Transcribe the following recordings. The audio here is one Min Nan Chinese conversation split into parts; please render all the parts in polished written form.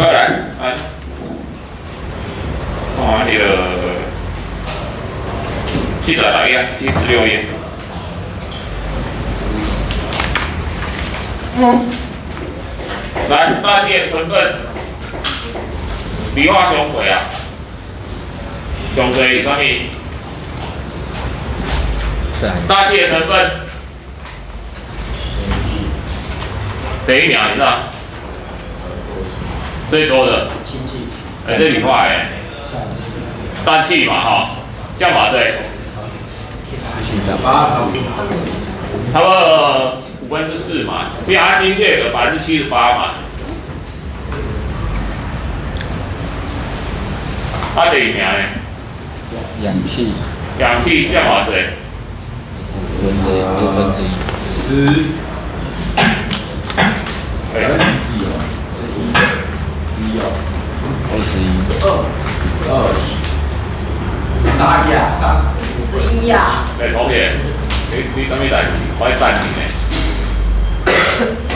再來，來，看彼个76頁，76頁。來，大氣的成分，理化上濟啊，上濟是啥物？大氣的成分，第一名是啥？最多的，哎，這理化的，氮氣嘛，吼，占偌濟？差不多4/5嘛，比較精確的78%嘛。啊，第二名呢？氧氣。氧氣占偌濟？5分之一。十。對。幾哦？11哦。 21。二。二。三呀，三。11呀。欸，同學，你啥物代誌？我咧等你呢。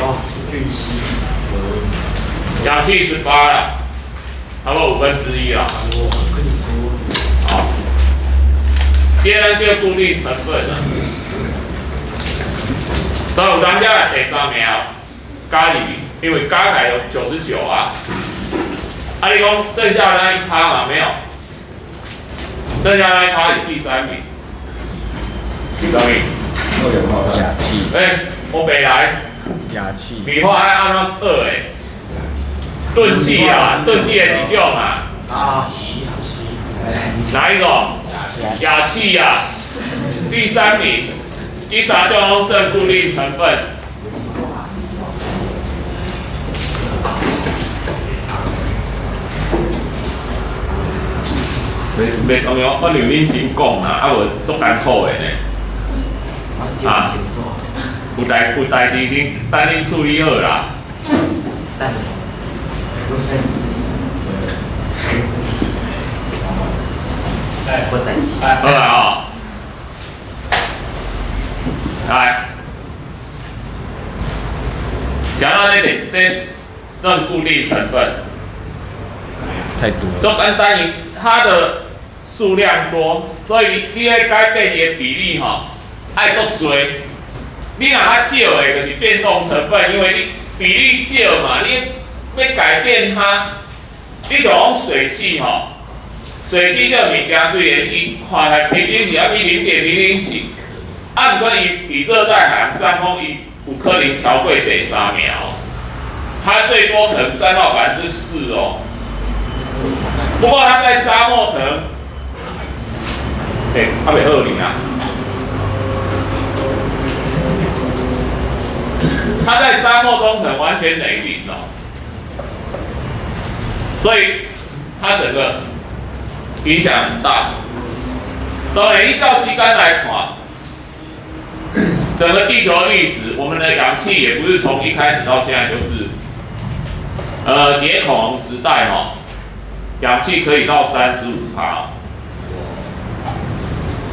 哦，俊熙。氧氣18啦，差不多1/5啦。好，接咱叫固定成分啦。所以有當遮第三名加入去，因為加起來有99啊。啊，你講剩下那一趴嘛？沒有，剩下那一趴是第三名。第三名。氬氣。欸，我白來。氬氣。理化愛按怎學的？鈍氣啊，鈍氣的幾種啊？啊。哪一種？氬氣啊，第三名，第三種攏算固定成分。袂袂重要，我讓恁先講啦，啊無足艱苦的呢。啊，有代志先等恁處理好啦。好啦吼，來，講到這裡，這算固定成分。太多。足簡單，因它的數量多，所以你愛改變伊的比例吼，愛足濟。你若較少的，就是變動成分，因為你比例少嘛，你欲改變它，你就講水汽吼，水汽這個物件雖然伊看起來平均是抑比0.00幾，啊，毋過伊佇熱帶海洋上空，伊有可能超過第三名哦，它最多可能佔到4%哦。不過它在沙漠可能，欸，還袂好呢啊。它在沙漠中可能完全等於零哦，所以它整個影響很大。當然，依照時間來看，整個地球歷史，我們的氧氣也不是從一開始到現在就是，蝶恐龍時代吼，氧氣可以到35%，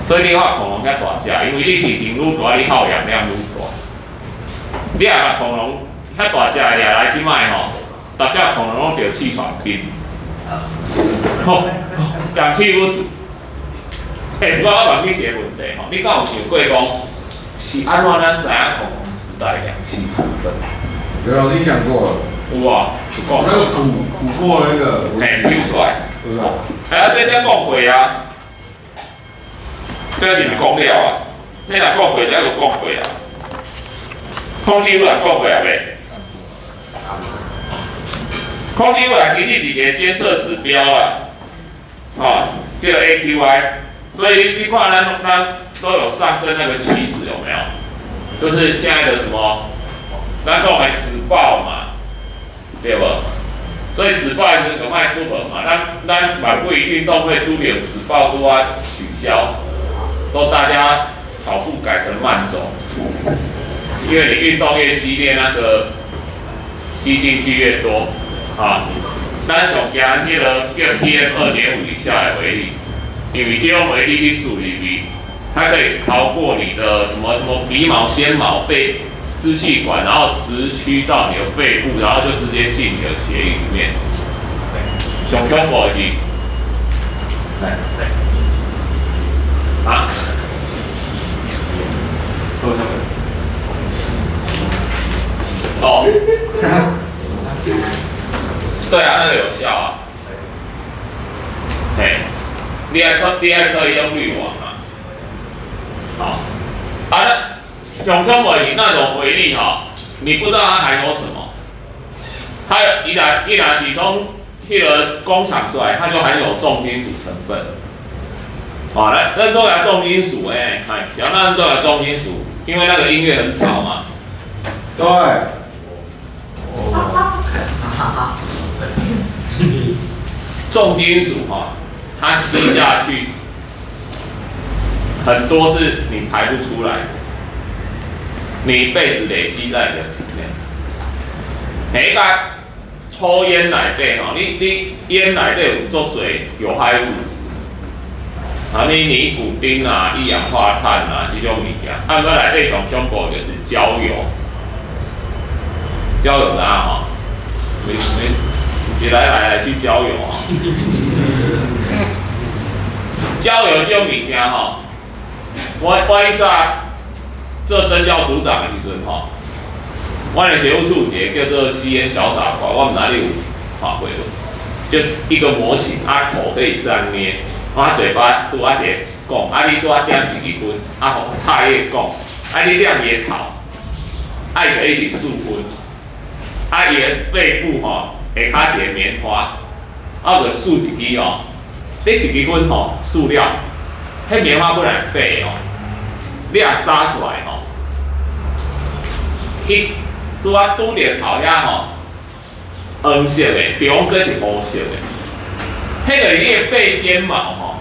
所以你看恐龍遐大隻，因為你體型愈大，你耗氧量愈大。你若共恐龍遐大隻掠來這擺吼，逐隻恐龍攏著氣喘病，吼，氧氣不足。欸，不過我問你一個問題吼，你敢有想過講，是按怎咱知影恐龍時代氧氣成分？有老師你講過了。有啊，有講。那個補過那個。嘿，抽出來。對吧？哎啊，這才講過啊，這是毋是講了啊？你若講過，這就講過啊。空氣污染講過啊未？空氣污染其實是一個監測指標啊，哦，叫 AQI，所以你看咱都有上升那個旗子有沒有？就是現在的什麼，咱講的紙報嘛，對無？所以紙報就是個賣出門嘛，咱滿會運動會拄著紙報都要取消，都大家跑步改成慢走。因為你運動越激烈，那個吸進去越多啊。咱上驚彼個叫 PM2.5以下的微粒，因為這種微粒去數入去，它可以逃過你的什麼什麼皮毛、纖毛、肺支氣管，然後直趨到你的肺部，然後就直接進你的血液裡面。上恐怖的是，來，啊？什麼？哦，對啊，那個有效啊。嘿，你還可以用濾網啊。好，好了，上恐怖是那種微粒哈，你不知道它含有什麼。它一來是從彼个工廠出來，它就含有重金屬成分。好，來，咱做下重金屬，欸，哎，小那做下重金屬，因為那個音樂很吵嘛。對。哈哈。重金屬哈，它吸下去，很多是你排不出來的，你一輩子累積在你的體內。每一個抽菸內底吼，你菸內底有足濟有害物質，啊，你尼古丁啊、一氧化碳啊這種物件，啊，毋過內底上恐怖就是焦油，焦油啦吼，沒沒，一來來來去焦油吼，焦油這種物件吼，我以前做身教組長的時陣吼。阮的學務處有一個叫做吸菸小傻瓜，我毋知你有看過無？就是一個模型，啊口可以這樣捏，啊嘴巴拄仔一个講，啊你拄仔點一支煙，啊予插伊個管，啊你念伊的頭，啊伊就一直吸薰，啊伊的背部吼下跤一個棉花，啊就吸一支哦，你一支煙吼吸了，彼棉花本來白哦，你若灑出來吼，彼拄仔拄著頭遐吼，黃色的，中閣是烏色的，彼個是你的背纖毛吼。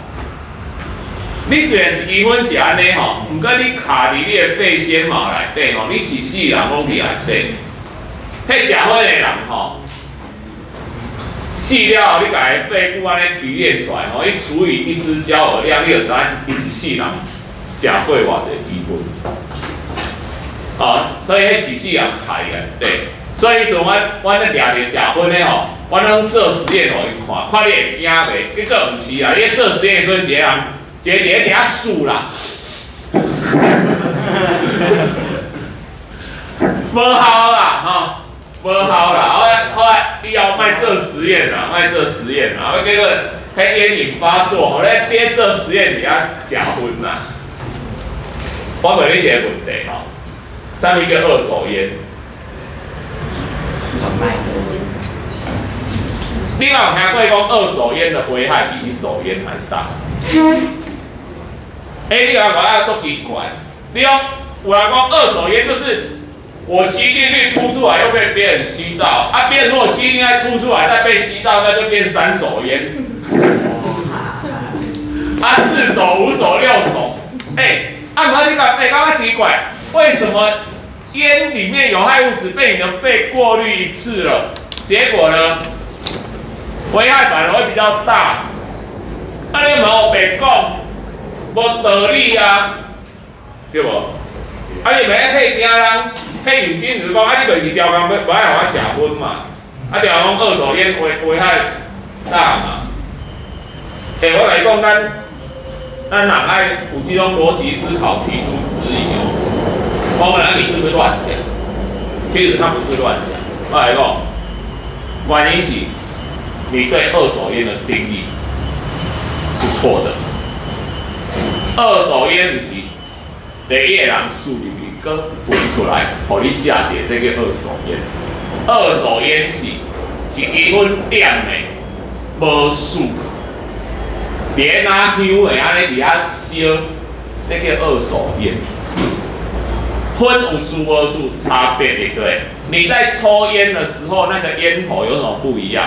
你雖然一支薰是按呢吼，毋過你卡佇你的背纖毛內底吼，你一世人攏佇內底。彼食薰的人吼，死了後你共伊背部按呢提煉出來吼，伊除以一支焦耳量，你就知影伊一世人食過偌濟支薰。哦，所以彼一世人卡佇內底。所以彼陣阮咧掠著食薰的吼，阮攏做實驗予𪜶看，看你會驚袂？結果毋是啦，你咧做實驗的時陣，一個人一個佇遐數啦，無效啦，吼，無效啦。後來以後莫做實驗啦，莫做實驗啦，結果彼菸癮發作，予咧邊做實驗佇遐食薰啦。我問你一個問題吼，啥物叫二手菸？轉賣的。你敢有聽過講二手菸的危害比一手菸還大？欸，你感覺啊足奇怪？你講有人講二手菸就是我吸進去吐出來又被別人吸到，啊，別人如果吸進來吐出來再被吸到，那就變三手菸。啊，四手、五手、六手，欸，啊，毋過你講，欸，感覺奇怪，為什麼菸裡面有害物質被你的肺過濾一次了，結果呢，危害反而會比較大？啊，你嘛白講，無道理啊，對無？啊，你袂使驚人，彼認真就是講，啊，你就是刁工欲無愛予我食薰嘛，啊，刁講二手菸危害大嘛。欸，我來講，咱人愛有這種邏輯思考，提出質疑哦。講來你是不是亂講？其實他不是亂講。我來講，原因是你對二手菸的定義是錯的。二手菸毋是第一個人吸入去，閣噴出來，予你食著，這叫二手菸。二手菸是一支薰點的，無吸，佇咧拿香的按呢佇遐燒，這叫二手菸。薰有吸無吸差別的對。你在抽菸的時候，那個菸頭有什麼不一樣？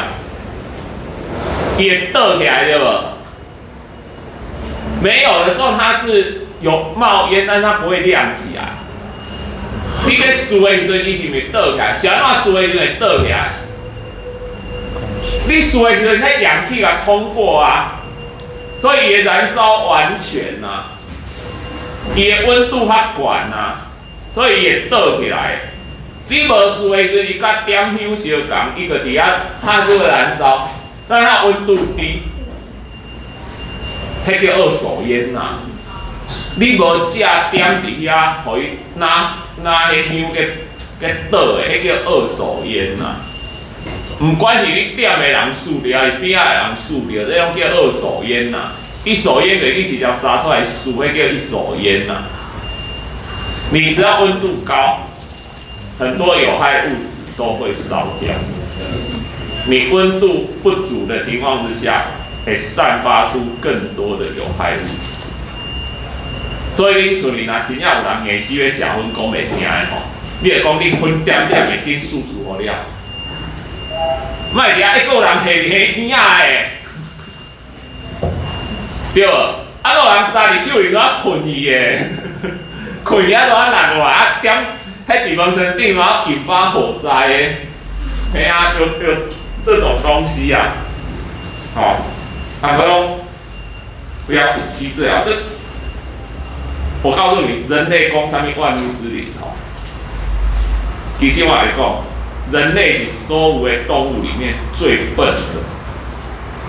伊會倒起來對無？沒有的時候它是有冒煙，但是它不會亮起來。你咧吸的時陣，伊是毋是倒起來？是按怎吸的時陣會倒起來？你吸的時陣，那氧氣來通過啊，所以伊燃燒完全啊，伊的溫度較懸啊，所以伊會倒起來。你無吸的時陣，伊佮點香相仝，伊就佇遐，它就會燃燒。但它溫度低，彼叫二手煙呐。你無食點佇遐，予伊拿拿彼香給給倒的，彼叫二手煙呐。毋管是你點的人輸著，還是邊仔的人輸著，這種叫二手煙呐。一手煙就你直接殺出來輸，彼叫一手煙呐。你只要溫度高，很多有害物質都會燒掉。你溫度不足的情況之下，會散發出更多的有害物質。所以恁厝裡若真正有人硬死欲食薰，講袂聽的吼，你會講你薰點點會緊輸出予了。莫佇遐一個人提佇耳仔的，對無？啊，有人三日手裡怎睏去的，睏去啊怎落落來啊點，彼地方身頂然後引發火災的，嘿啊，有這種東西啊，吼，啊，講不要吸最好這。我告訴你，人類講啥物萬物之靈吼，其實我來講，人類是所有的動物裡面最笨的。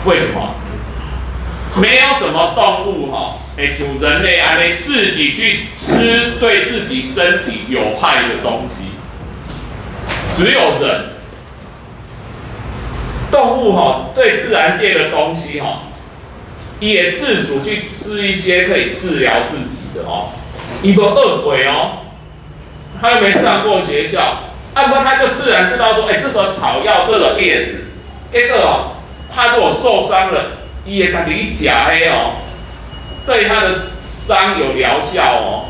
為什麼？沒有什麼動物吼，會像人類按呢自己去吃對自己身體有害的東西，只有人。動物吼，對自然界的東西吼，也自主去吃一些可以治療自己的哦，伊無學過哦，他又沒上過學校，啊，不他就自然知道說，哎，這個草藥，這個葉子，結果哦，他如果受傷了，伊會家己去食彼哦，對他的傷有療效哦。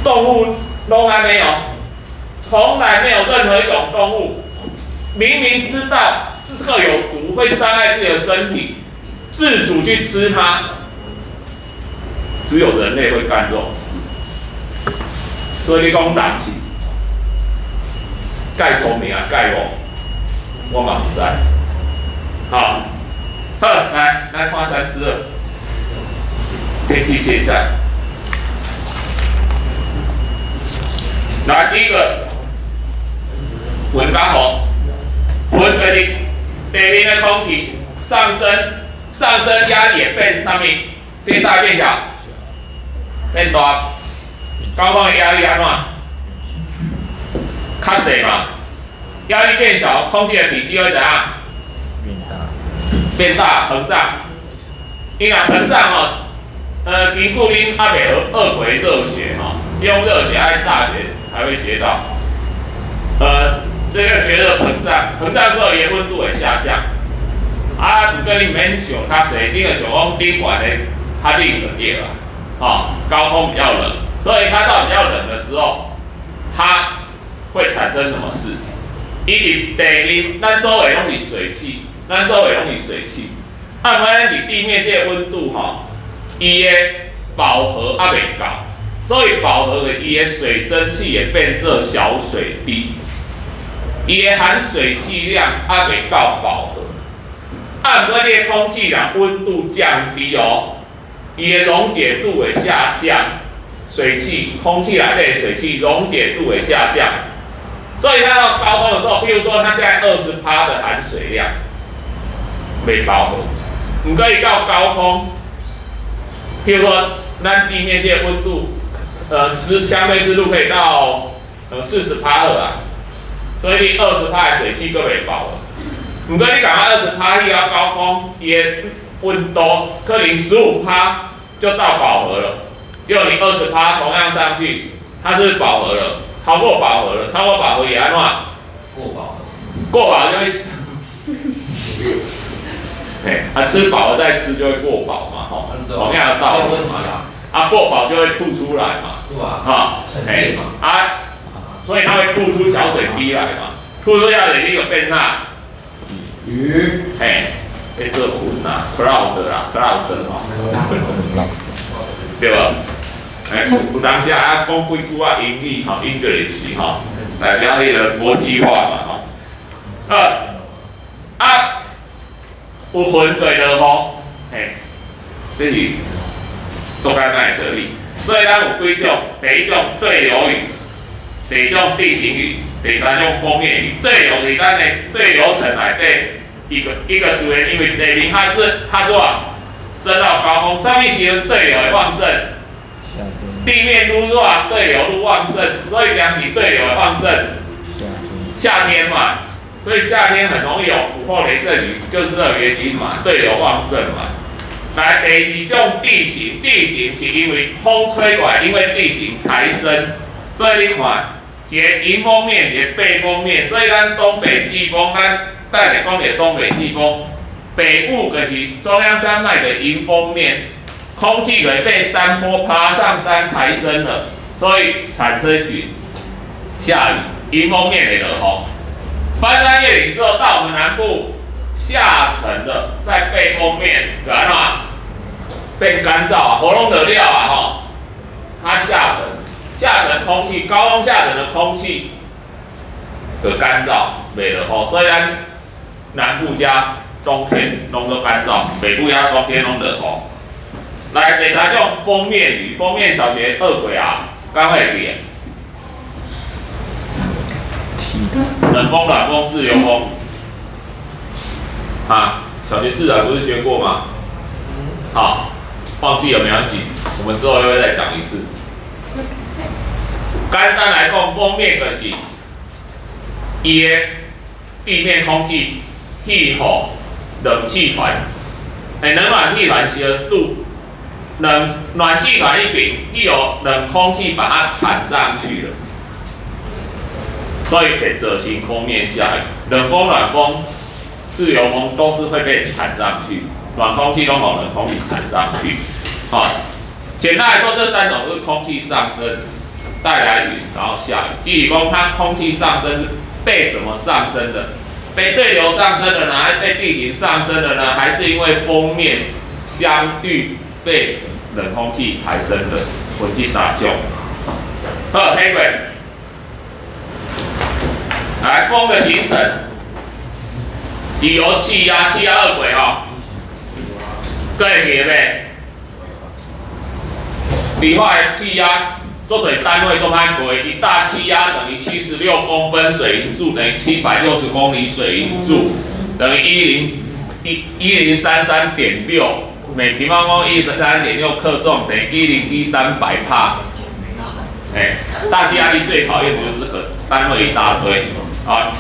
動物攏按呢哦，從來沒有任何一種動物，明明知道這個有毒會傷害自己的身體，自主去吃它。只有人類會幹這種事，所以你講人是蓋聰明啊，蓋戇，我嘛毋知。好，好，來來看三之二，天氣現象。來，第一個，雲佮雨，雲就是地面的空氣上升，上升壓力變啥物？變大變小？變大，高空的壓力按怎？較細嘛，壓力變小，空氣的體積會怎樣？變大。變大，膨脹。伊若膨脹哦，根據恁猶未學學過熱學吼，用熱學按大學才會學到。這個絕熱膨脹，膨脹之後，伊的溫度會下降。啊，毋過你毋免想較濟，你就想講頂懸的較冷就對啦。哦，高空比較冷，所以它到比較冷的時候，它會產生什麼事？伊佇地面，咱周圍攏是水汽，咱周圍攏是水汽。啊，毋過咱佇地面這個溫度吼，伊的飽和猶未到，所以飽和的伊的水蒸氣會變做小水滴，伊的含水氣量猶未到飽和。啊，毋過這個空氣量溫度降低哦。伊的溶解度會下降，水汽，空氣內底水汽溶解度會下降，所以它到高空的時候，譬如說它現在20趴的含水量未飽和，毋過伊到高空，譬如說咱地面這個溫度，相對濕度可以到40趴了啊，所以你20趴的水汽閣未飽和，毋過你共款20趴去到高空，伊的溫度可能15趴就到飽和了，結果你20趴同樣上去，它是飽和了，超過飽和了，超過飽和也按怎？過飽和。過飽就會死。嘿，啊，吃飽了再吃就會過飽嘛，吼，同樣的道理嘛。啊，過飽就會吐出來嘛。對啊。哈，嘿，啊，所以它會吐出小水滴來嘛，吐出小水滴有變啥？雨。嘿。變做雲啊，cloud 啦，cloud 吼，對無？欸，有當時啊，講幾句啊英語吼，English 吼，代表彼個國際化嘛吼。啊，有雲就會落雨，嘿，這是足簡單的道理。所以咱有幾種，第一種對流雨，第二種地形雨，第三種鋒面雨。對流是咱的對流層內底一個一個自然，因為地面較熱較熱，升到高峰，啥物時陣對流會旺盛？夏天。地面愈熱，對流愈旺盛，所以兩極對流會旺盛。夏天。夏天嘛，所以夏天很容易有午後雷陣雨，就是這個原因嘛，對流旺盛嘛。來，第二種地形，地形是因為風吹過來，因為地形抬升，所以你看，一個迎風面，一個背風面，所以咱東北季風，咱等下講一個東北季風，北部就是中央山脈的迎風面，空氣會被山坡爬上山抬升了，所以產生雲，下雨，迎風面會落雨。翻山越嶺之後到我們南部下沉了，在背風面，就按怎變乾燥啊，喉嚨的料啊吼，它下沉，下沉空氣，高空下沉的空氣就乾燥，袂落雨，所以咱南部遮冬天攏都乾燥，北部遮冬天攏落雨。來，第三種鋒面雨，鋒面小學學過啊，敢會記得？冷風、暖風、自由風。啊，小學自然不是學過嗎？好，忘記了沒關係，我們之後又會再講一次。簡單來講，鋒面就是伊的地面空氣去予冷氣團，欸，冷暖氣團相拄，冷暖氣團一邊，去予冷空氣把它鏟上去了，所以會造成鋒面下雨。冷風、暖風、自由風都是會被鏟上去，暖空氣攏予冷空氣鏟上去。好，簡單來說，這三種是空氣上升帶來雲，然後下雨。只是講它空氣上升被什麼上升的？被對流上升的呢，還是被地形上升的呢？還是因為鋒面相遇被冷空氣抬升的？分這三種。好，黑鬼，來，風的形成是由氣壓，氣壓學過吼，閣會記得袂？理化的氣壓做做單位做歹背，一大氣壓等於76公分水銀柱等於760公里水銀柱等於1033.6每平方公里103.6克重等於1013百帕。哎，大氣壓力最討厭的就是這個單位一大堆啊，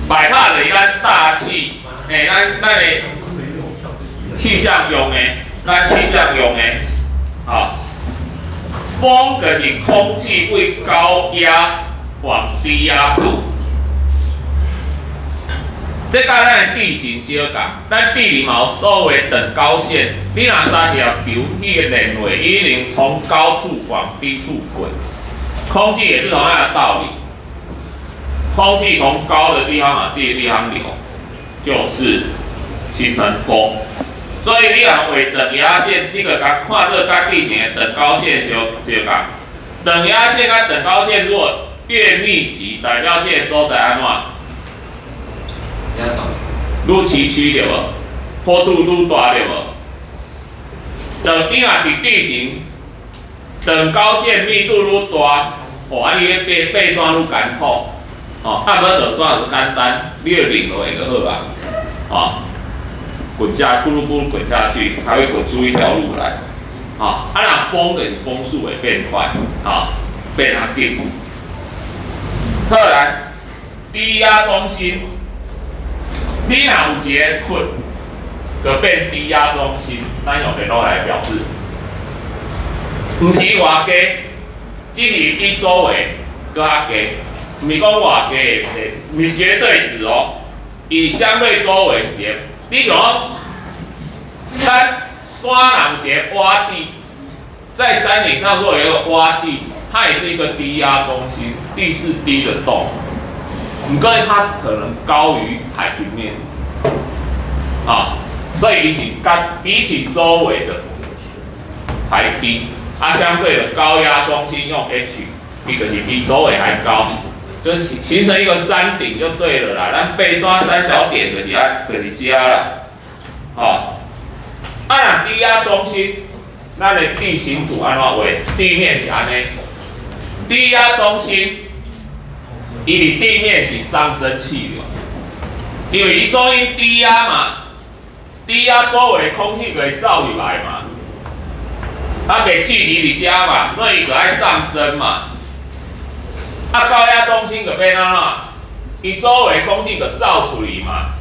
百帕等於咱大氣，哎，咱的氣象用的，咱氣象用的，啊。風就是空氣為高壓往低壓跑，這佮咱的地形相仝，咱地理嘛有所謂等高線，你若三條球去連話，一定從高處往低處滾。空氣也是同樣的道理，空氣從高的地方往低的地方流，就是形成風。所以你若畫等壓線，你就共看做佮地形的等高線相相仝。等壓線佮等高線如果越密集，代表這個所在按怎？愈崎嶇對無？坡度愈大對無？等你若佇地形等高線密度愈大，哦，啊你咧爬爬山愈艱苦，哦，啊無落山就簡單，你就擰落去就好啊，哦。滾下，咕嚕咕嚕滾下去，它會滾出一條路來。啊，啊若風的風速會變快，啊，變較緊。好來，低壓中心，你若有一個窟，就變低壓中心，咱用電腦來表示，毋是偌低，只是比周圍閣較低，毋是講偌低，毋是絕對值哦，以相對周圍是一個。你像講，咱山人一個洼地，在山頂上若有一個洼地，它也是一個低壓中心，地勢低的洞。毋過它可能高於海平面，啊，所以比起周圍的還低。啊，相對的高壓中心用 H，伊就是比周圍還高，就形成一個山頂就對了啦。咱爬山三角點就是按，就是遮啦，吼。啊，若低壓中心，咱的地形圖按怎畫？地面是按呢。低壓中心，伊佇地面是上升氣流，因為伊中心低壓嘛，低壓周圍空氣就會走入來嘛，啊，袂聚集佇遮嘛，所以伊就愛上升嘛。啊，高壓中心就變按怎？伊周圍空氣就走出去嘛，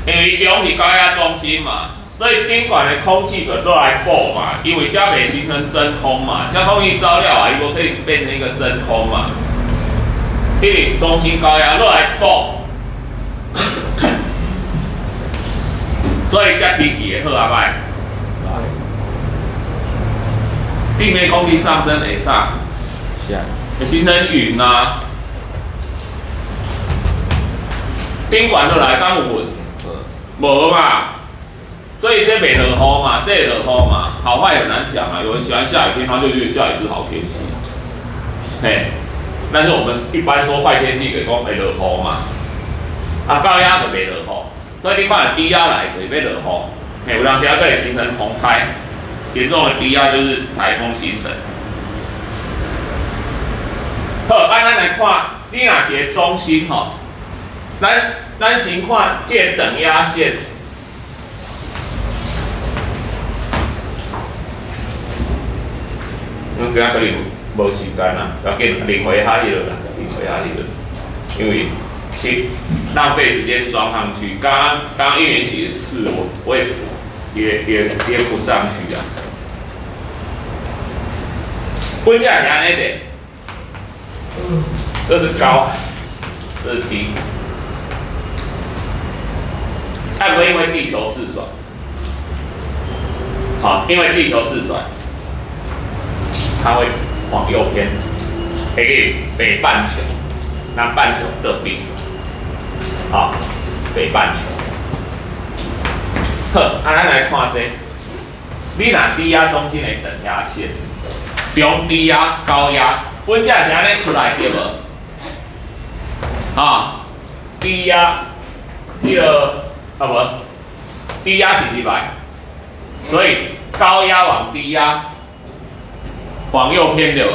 因為伊中是高壓中心嘛，所以頂懸的空氣就落來補嘛，因為遮袂形成真空嘛，遮空氣走了啊，伊無可能變成一個真空嘛，因為中心高壓落來補，所以遮天氣會好啊歹？地面空氣上升會啥？下。會形成雲啊。頂懸落來敢有雲？無嘛。所以這袂落雨嘛，這會落雨嘛，好壞很難講啊。有人喜歡下雨天，他就覺得下雨是好天氣。嘿，但是我們一般說壞天氣，就講會落雨嘛。啊，高壓就袂落雨，所以你看低壓來就欲落雨。嘿，有當時還可以形成紅台，嚴重的低壓就是颱風形成。好，啊，咱來看，你若一個中心吼，咱先看這個等壓線。阮今仔可能無時間啦，無要緊，輪迴下彼落啦，輪迴下彼落，因為是浪費時間裝上去。剛剛剛一年級的事，我也接不上去啊。本這是按呢的，這是高，這是低。會不會因為地球自轉？好，因為地球自轉，它會往右偏，會去北半球、南半球的邊。好，北半球。好，啊，咱來看這個，你若低壓中心的等壓線，中低壓、高壓，本這是按呢出來對無？啊，低壓，彼個啊無，低壓是入來，所以高壓往低壓，往右偏對無？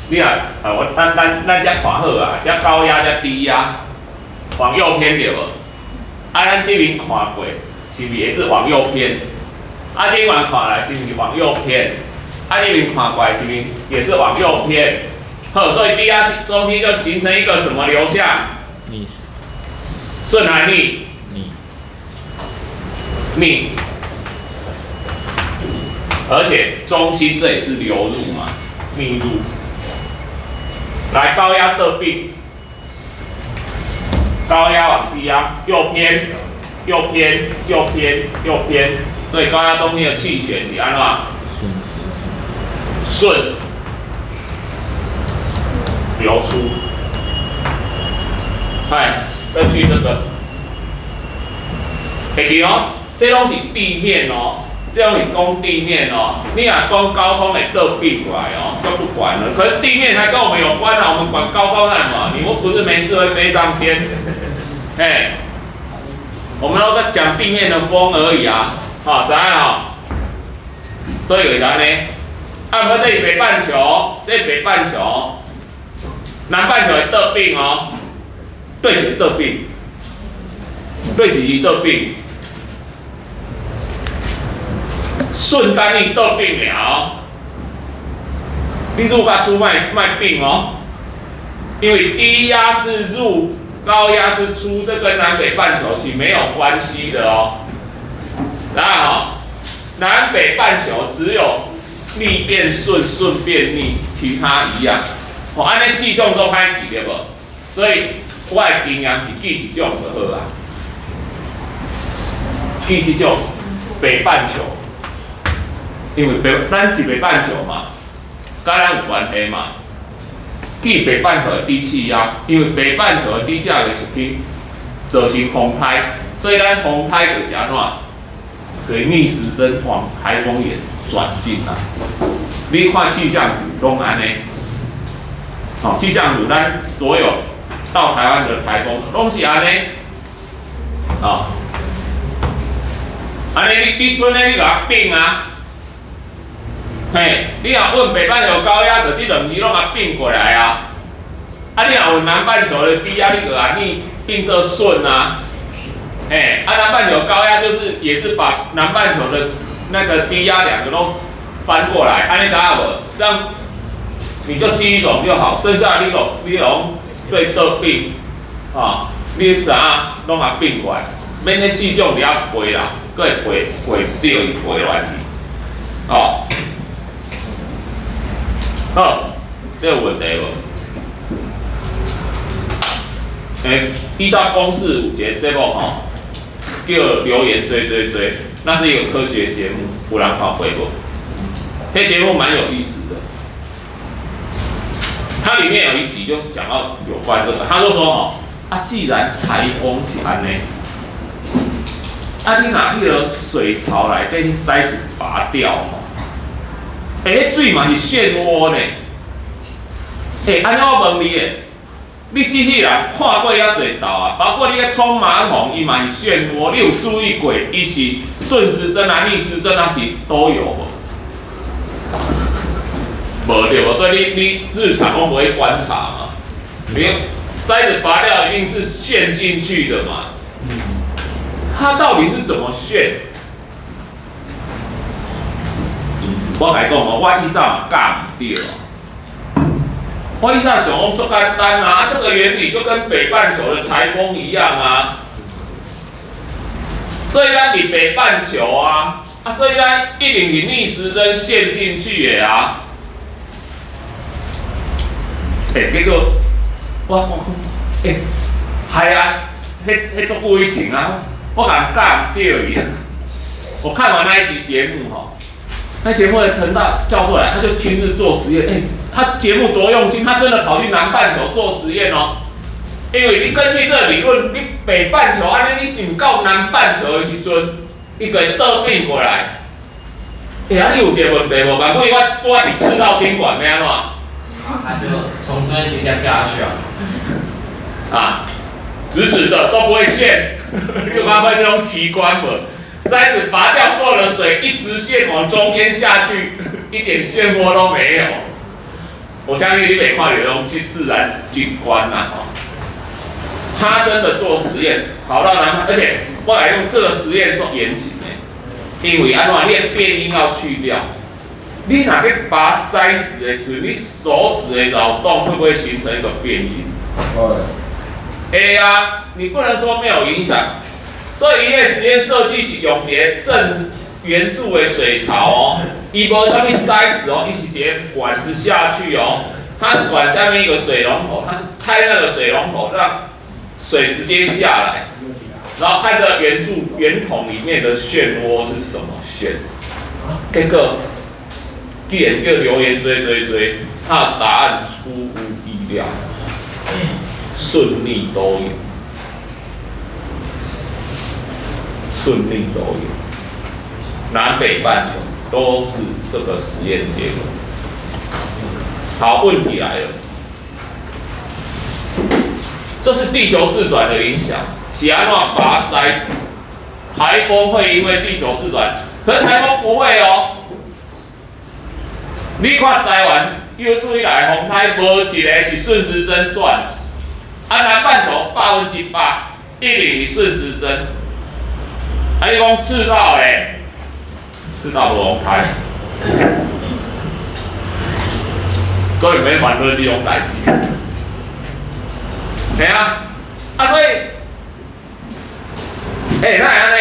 你若啊，我咱這看好啊，這高壓這低壓，往右偏對無？啊，咱這邊看過，是毋是也是往右偏？啊，頂懸看來是毋是往右偏？啊，這邊看過來是毋是也是往右偏？好，所以低壓中心就形成一個什麼流向？逆。順還逆？逆。逆。而且中心這也是流入嘛，逆入。來，高壓倒轉，高壓往低壓，右偏，右偏，右偏，右偏，所以高壓中心的氣旋是按怎？順流出。哎，根據這個，會記哦，這攏是地面哦。這種是講地面哦，你若講高空會倒轉過來哦，就不管了。可是地面才跟我們有關啊，我們管高空幹什麼？你又不是沒事會飛上天，嘿，我們都在講地面的風而已啊，好，知影吼？所以就是按呢，啊，毋過這是北半球，這是北半球，南半球會倒轉哦，對是倒轉，對是倒轉。順甲逆倒轉了，你入甲出莫莫變哦，因為低壓是入，高壓是出，這跟南北半球是沒有關係的哦。來哦，南北半球只有逆變順，順變逆，其他一樣。哦，按呢四種都歹記對無？所以我的經驗是記一種就好啊，記這種北半球。因為北咱是北半球嘛，佮咱有關係嘛。記北半球的低氣壓，因為北半球的低氣壓就是去造成風颱，所以咱風颱就是按怎？可以逆時針往台風眼轉進啊。你看氣象圖攏按呢，哦，氣象圖咱所有到台灣的台風攏是按呢，哦，按呢你賰呢你共它變啊。嘿，你若問北半球高壓，就這兩支攏共變過來啊。啊，你若問南半球的低壓，你就共逆變做順啊。哎，啊，南半球高壓就是也是把南半球的那個低壓兩個都翻過來，按呢知影無？這樣你就記一種就好，剩下你攏你攏對倒變啊，你知影攏嘛變過來，免彼四種佇遐背啦，閣會背背毋對伊背來去，哦，好，這有問題無？欸，依照公視有一個節目吼，叫《留言追追追》，那是一個科學節目，有人看過無？彼節目蠻有意思的，它裡面有一集就講到有關這個，他就說吼，啊，既然颱風是按呢，啊，你若彼個水槽內底彼篩子拔掉吼，欸，彼水嘛是漩渦呢，欸，按呢我問你的。你機器人看過遐濟道啊，包括你咧沖馬桶，伊嘛是漩渦，你有注意過？伊是順時針啊、逆時針啊，是都有無？無對無？所以你日常攏無去觀察嘛。你篩子拔掉，一定是陷進去的嘛。它到底是怎麼陷？我共你講哦，我以前嘛教毋對。我以前想講足簡單啊，啊，這個原理就跟北半球的颱風一樣啊。所以咱佇北半球啊，啊，所以咱一定是逆時針陷進去的啊。欸，結果我講，欸，係啊，彼彼足久以前啊，我共人教毋對去。我看完那一集節目吼，那節目的陳大教授來，他就親自做實驗，欸，他節目多用心，他真的跑去南半球做實驗哦。因為你根據這個理論，你北半球按呢，你想到南半球的時陣，伊就會倒變過來。欸，啊，你有一個問題無？萬一我拄仔佇赤道賓館欲按怎？他就從中間直接掉下去啊！啊，直直的都不會陷，你有發現這種奇觀無？篩子拔掉所有的水，一直線往中間下去，一點漩渦都沒有。我相信你袂看著這種自然景觀呐，吼。他真的做實驗，跑到南，而且後來用這個實驗做嚴謹的，因為按怎，你的變音要去掉。你若去拔篩子的時候，你手指的擾動會不會形成一個變音？會。會啊，你不能說沒有影響。所以伊的實驗設計是用一個正圓柱的水槽哦，伊無啥物篩子哦，伊是一個管子下去哦，它是管下面一個水龍頭，它是開那個水龍頭讓水直接下來，然後看這圓柱圓筒裡面的漩渦是什麼線，結果既然叫留言追追追，他的答案出乎意料，順逆都有，順逆都有，南北半球都是這個實驗結果。好，問題來了，這是地球自轉的影響，是按怎拔篩子？颱風會因為地球自轉，可是颱風不會哦。你看台灣有史以來風颱無一個是順時針轉，啊南半球100%一定是順時針。啊你講赤道咧，赤道無風颱，所以免煩惱這種代誌。嘿啊，啊所以，欸，哪會按呢？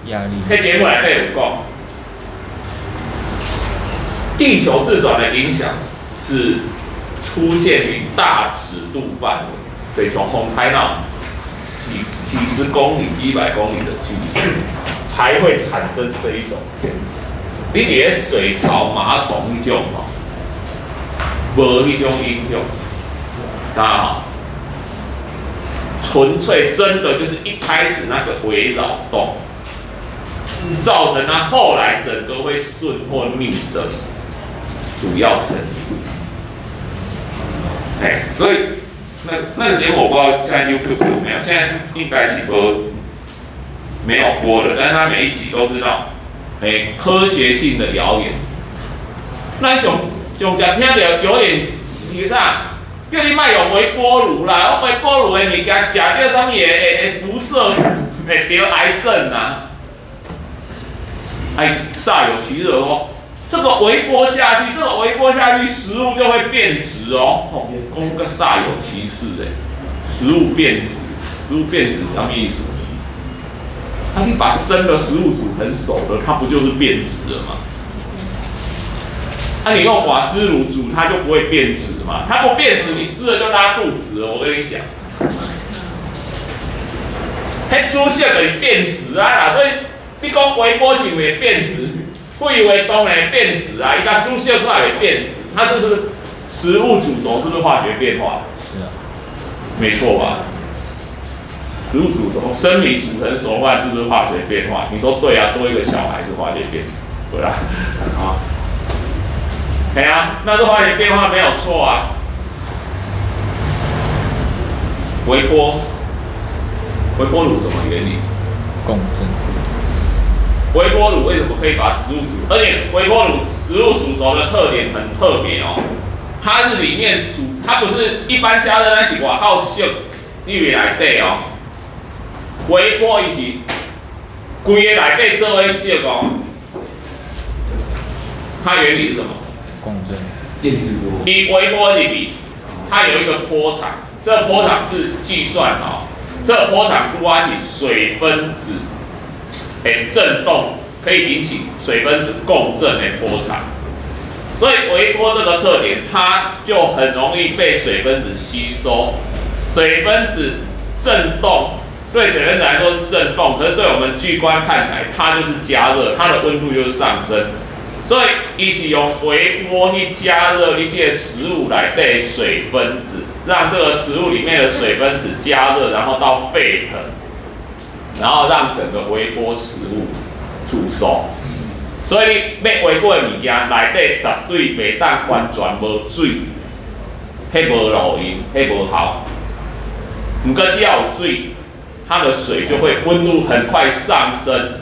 壓力。彼節目內底有講。地球自轉的影響是出現於大尺度範圍，對，從風颱到幾幾十公里、幾百公里的距離，才會產生這一種偏差。你佇咧水槽、馬桶彼種吼，無彼種影響，知影無？純粹真的就是一開始那個微擾動，造成它後來整個會順或逆的主要成因。哎，所以那個節目我不知道現在 YouTube 有沒有，現在應該是播沒有播的，但是它每一集都是那種科學性的謠言。那上上常聽著謠言是啥？叫你莫用微波爐啦，我微波爐的物件食著啥物會輻射，會得癌症啊！哎，煞有其事哦，這個微波下去，這個微波下去，食物就會變質哦。哦，講個煞有其事誒，食物變質，食物變質什麼意思？啊，你把生的食物煮成熟的，它不就是變質了嗎？啊，你用瓦斯爐煮，它就不會變質嘛？它不變質，你吃了就拉肚子了。我跟你講，彼煮熟就會變質啊！所以你講微波是會變質，廢話當然會變質啊！伊共煮熟出來會變質，它是不是食物煮熟是不是化學變化？是啊，沒錯吧？食物煮熟，生米煮成熟飯是不是化學變化？你說對啊，多一個小孩是化學變，對啊，啊。對啊，那是化學變化沒有錯啊。微波，微波爐什麼原理？共振。微波爐為什麼可以把食物煮？而且微波爐食物煮熟的特點很特別哦，它是裡面煮，它不是一般加熱那是外口燒，入內底哦。微波伊是規個內底做伙燒哦。它原理是什麼？共振。電磁波。你微波裡面，它有一個波長，這個波長是計算哦，這個波長拄仔是水分子的振動，可以引起水分子共振的波長，所以微波這個特點，它就很容易被水分子吸收。水分子振動對水分子來說是振動，可是對我們巨觀看起來，它就是加熱，它的溫度就是上升。所以，伊是用微波去加熱你這個食物內底水分子，讓這個食物裡面的水分子加熱，然後到沸騰，然後讓整個微波食物煮熟。所以你欲微波的物件內底絕對袂當完全無水，彼無路用，彼無效。毋過只要有水，它的水就會溫度很快上升。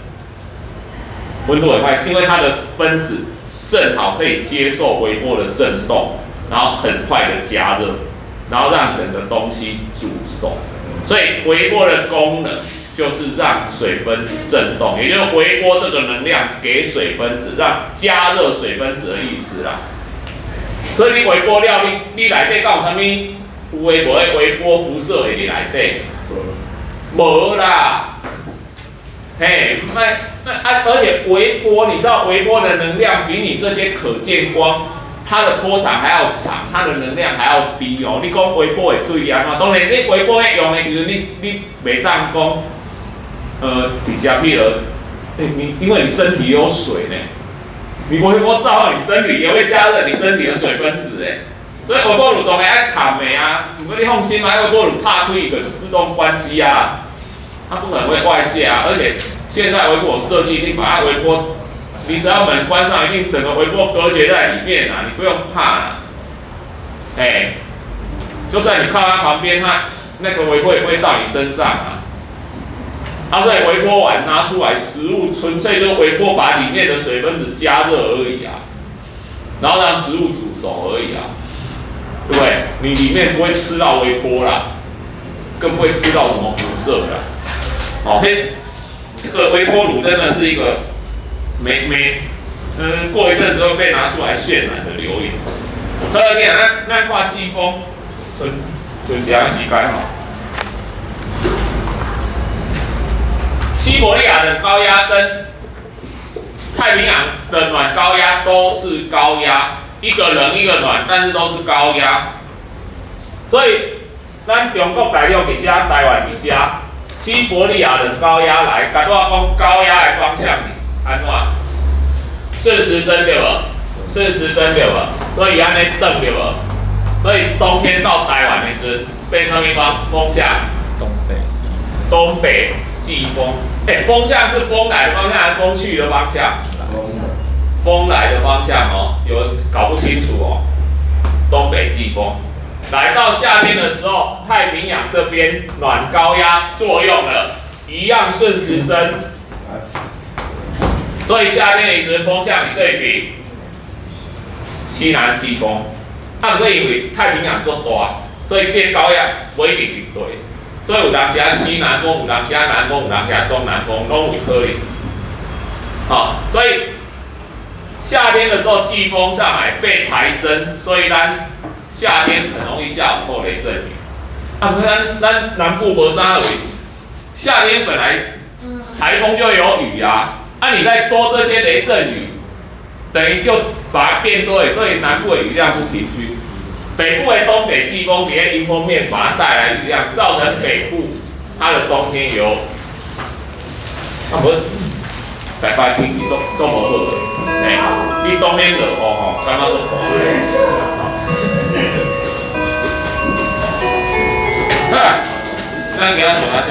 溫度很快，因為它的分子正好可以接受微波的震動，然後很快的加熱，然後讓整個東西煮熟。所以微波的功能就是讓水分子震動，也就是微波這個能量給水分子，讓加熱水分子的意思啦。所以你微波了，你內底敢有啥物有的無的微波輻射會佇內底？無啦。嘿，那啊，而且微波，你知道微波的能量比你這些可見光，它的波長還要長，它的能量還要低哦。你講微波會對啊？當然，你微波用的時陣，你袂當講，佇遮譬如，欸，你因為你身體有水呢，你微波照你身體也會加熱你身體的水分子哎，所以微波爐當然愛冚的啊。毋過你放心嘛，微波爐拍開就自動關機啊，它不可能會外泄啊，而且。現在微波設計，你把它微波，你只要門關上，一定整個微波隔絕在裡面啊，你不用怕啦。哎，就算你靠它旁邊，它那個微波也不會到你身上啊。它在微波完拿出來，食物純粹就微波把裡面的水分子加熱而已啊，然後讓食物煮熟而已啊，對不對？你裡面不會吃到微波啦，更不會吃到什麼輻射啦。好，嘿。這個微波爐真的是一個每過一陣子都會被拿出來渲染的留言。所以你看，咱看季風，剩剩一下時間吼。西伯利亞的高壓跟太平洋的暖高壓都是高壓，一個冷一個暖，但是都是高壓。所以咱中國大陸佇遮，台灣佇遮。西伯利亞冷高壓來，共我講高壓的方向是按怎？順時針對無？順時針對無？所以按呢轉對無？所以冬天到台灣的時陣，變啥物風？風向？東北季。東北季風。欸，風向是風來的方向還是風去的方向？風來的方向哦，有人搞不清楚哦。東北季風。來到夏天的時候，太平洋這邊暖高壓作用了，一樣順時針，所以夏天的時風向你對比西南季風。啊，毋過因為太平洋足大，所以這個高壓無一定入地，所以有當時啊西南風，有當時啊南風，有當時啊東南風，攏有可能。好，所以夏天的時候季風上來被抬升，所以咱夏天很容易下午後雷陣雨。啊，咱南部無啥雨，夏天本來台風就有雨啊，啊你再多這些雷陣雨，等於又把它變多，所以南部的雨量不平均。北部的東北季風直接迎風面把它帶來雨量，造成北部它的冬天有，啊無，台北天氣足足無好的，嘿，你冬天落雨吼，感覺足寒。好，咱今仔上到遮。